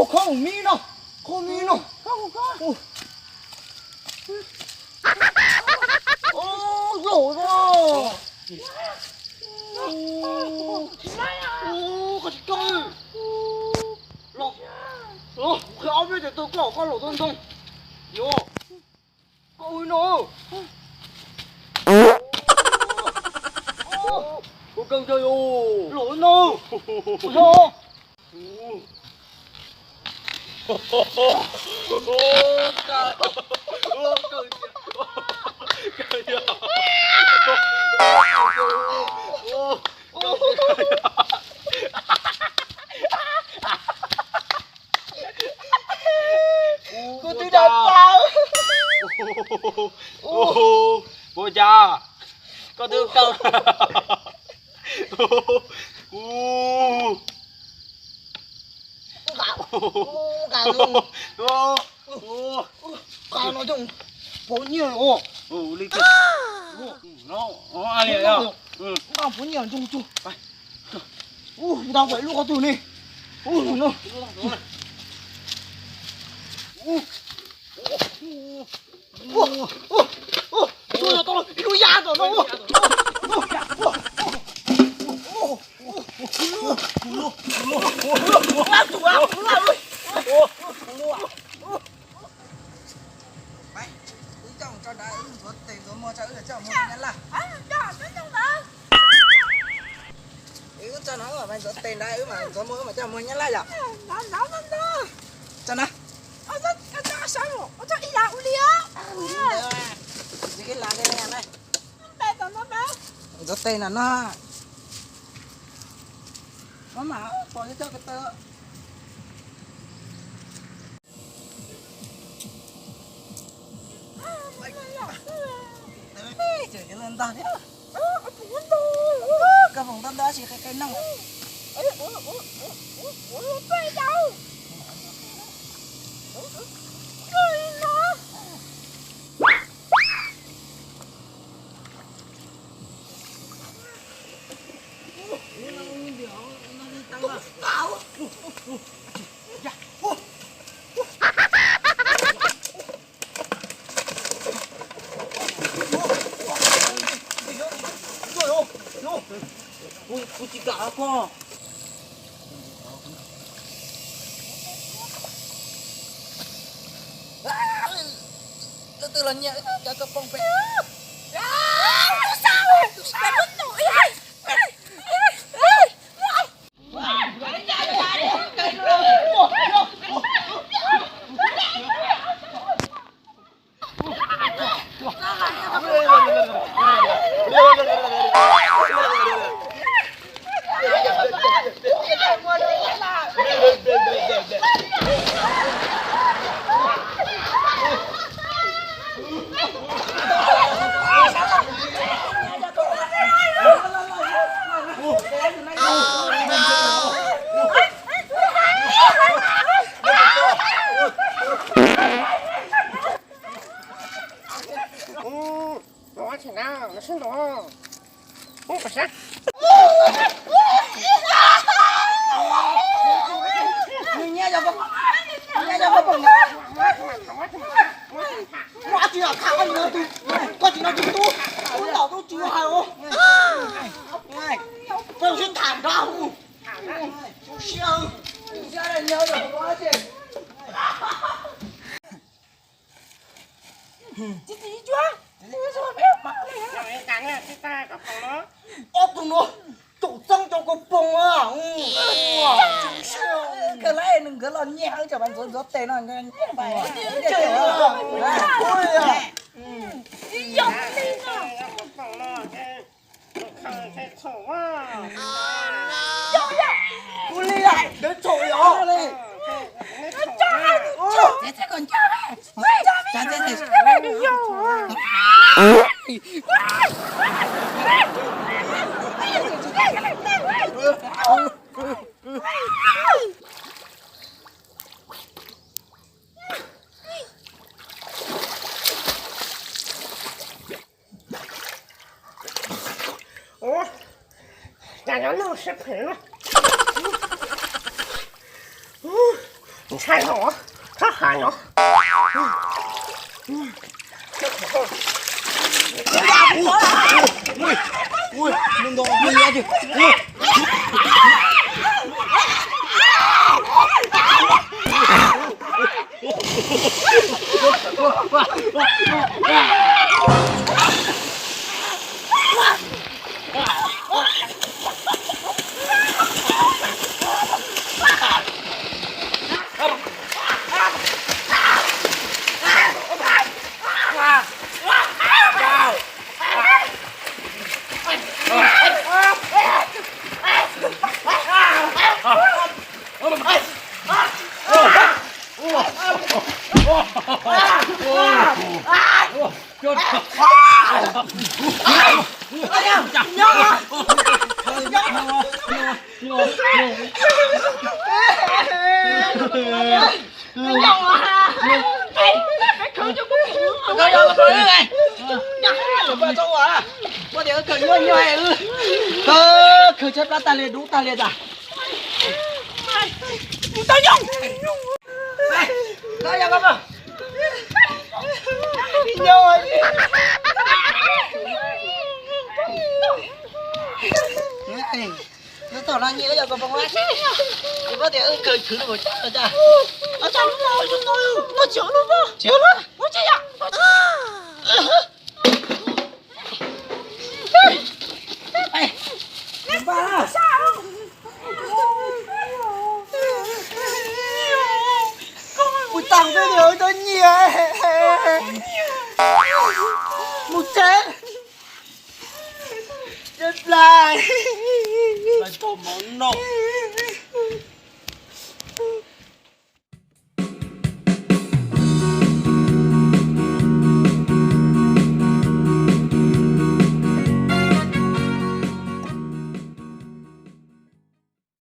Khob mus mi no, khob mi no. Ub, laus no. Ub, koj tsis kawg. Los, los, qhia ob peb tes taw koj, koj laus tau ntoo. Yuav, koj ua no. Koj kawg ntag yog. Laus no. Yog. Kuv twb dag tag. Ua cas koj twb kawg. Nqa no coj pov nyiaj os. Li no, nqa pov nyiaj nrog tug. Ub, kuv tau pom ib lub qhov twg ne. Ub, no. Ub, ub, ub, ib lub yam tom no. Wb coj mus tso dav, wb ntxuav tes ntxuav muag tso, wb coj mus muag nyab laj. Wb tso no, wb mam ntxuav tes ntawd, wb mam ntxuav muag, wb mam coj muag nyab laj yom. Tso na. Ntxuav tes no no. Maj mam pom coj ko taw. Tseem yuav ntog thiab. Koj foom ntau ntau tab sis qe qe noog. Kuv tsis kam koj. Leej twg los nyiag cov koj poob pem. Koj tsis no tus tub, tus laus tub tsis hais. Koj sib tham nrad hu. Ob tug no caum txeeb cov koj poob a. Kawg lawm, nws nkawd los nyiag wb cov mas ntxuav ntxuav tes no. Kuv li a, dev txhaum li os. Ua cas nyob noj siab phem no. Ntshai no, txhob hais no. Koj tias koj khwv nyuaj nyuaj, koj khwv tshaib plab tag li, dub tag li tas. Tom no nyias yog koj pom, koj tias khwv khwv li cas cas. Kuv tau nyias, mus tsev. Plais, plais tau mov noj.